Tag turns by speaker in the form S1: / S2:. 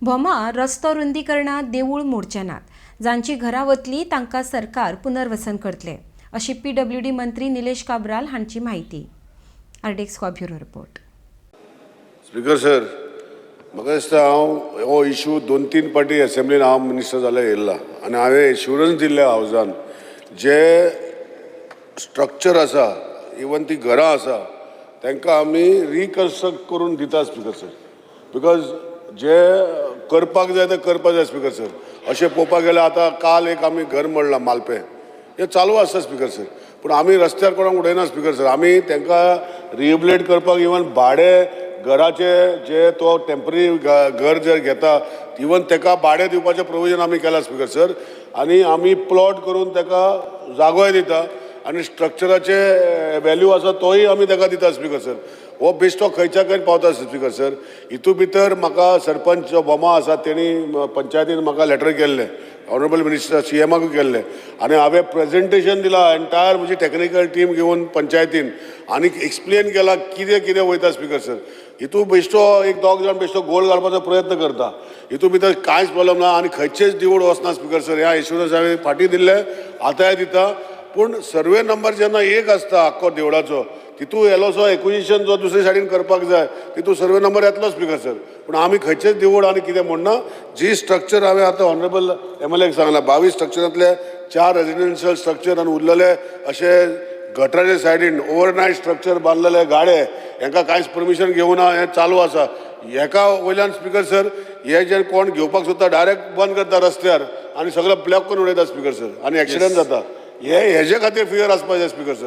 S1: भोमा रस्तो रुंदीकरणात देवूळ मोडचे नात. जांची घरां वतली तांकां सरकार पुनर्वसन करतले, अशी पीडब्ल्यूडी मंत्री निलेश काब्राल हांची म्हायती. RDX bureau report.
S2: Speaker sir, म्हाका दिसता हांव हो इशू दोन तीन पाटी एसेंब्लीन हांव मिनिस्टर जाल्यार येयला आनी हांवें एश्युरन्स दिल्लें हावजान, जे स्ट्रक्चर आसा, इवन ती घरां आसा, तांकां आमी रिकन्स्ट्रक्ट करून दिता स्पीकर सर, because जे करपाक जाय ते करपाक जाय स्पीकर सर. अशें पळोवपाक गेल्यार आतां काल एक आमी घर मोडलां मालपें. हें चालू आसता स्पीकर सर, पूण आमी रस्त्यार कोणाक उडयना स्पीकर सर. आमी तांकां रिहेबिलिटेट करपाक इवन भाडें घराचे जे तो टेंपररी घर जे घेता, इवन ताका भाडें दिवपाचें प्रोविजन आमी केलां स्पीकर सर. आनी आमी प्लॉट करून ताका जागोय दिता आनी स्ट्रक्चराचे व्हॅल्यू आसा तोय आमी ताका दिता स्पीकर सर. हो बेश्टो खंयच्या खंय पावता स्पीकर सर. हितू भितर म्हाका सरपंच जो बोमा आसा, तेणी पंचायतीन म्हाका लेटर केल्लें, ऑनरेबल मिनिस्टर सी एमाकूय केल्लें आनी हांवें प्रेजेंटेशन दिलां एंटायर म्हजी टॅक्निकल टीम घेवन पंचायतीन आनी एक्सप्लेन केलां कितें कितें वयता स्पीकर सर. हितू बेश्टो एक दोग जाण बेश्टो गोल घालपाचो प्रयत्न करता. हितू भितर कांयच प्रॉब्लम ना आनी खंयचेच देवूळ वचना स्पीकर सर. ह्या एश्युरन्स हांवें फाटीं दिल्ले, आतांय दिता. पूण सर्वे नंबर जेन्ना एक आसता आख्खो देवळाचो, तितू येलोसो एक्विजिशन जो दुसरे सायडीन करपाक जाय, तितू सर्वे नंबर येतलो स्पीकर सर. पूण आमी खंयचेच देवूळ आनी कितें म्हणना. जी स्ट्रक्चर हांवें आतां ऑनरेबल एमएलएक सांगलां, 22 स्ट्रक्चरांतले चार रेजिडेन्शियल स्ट्रक्चर आनी उरलेले अशे गटराच्या सायडीन ओवरनायट स्ट्रक्चर बांदलेले गाडे, हेंकां कांयच परमिशन घेवना, हें चालू आसा. हेका वयल्यान स्पीकर सर, हे जे कोण घेवपाक सोदता, डायरेक्ट बंद करता रस्त्यार आनी सगळें ब्लॉक करून उडयता स्पीकर सर आनी एक्सिडंट जाता. हे हेजे खातीर फियर आसपाक जाय स्पीकर सर.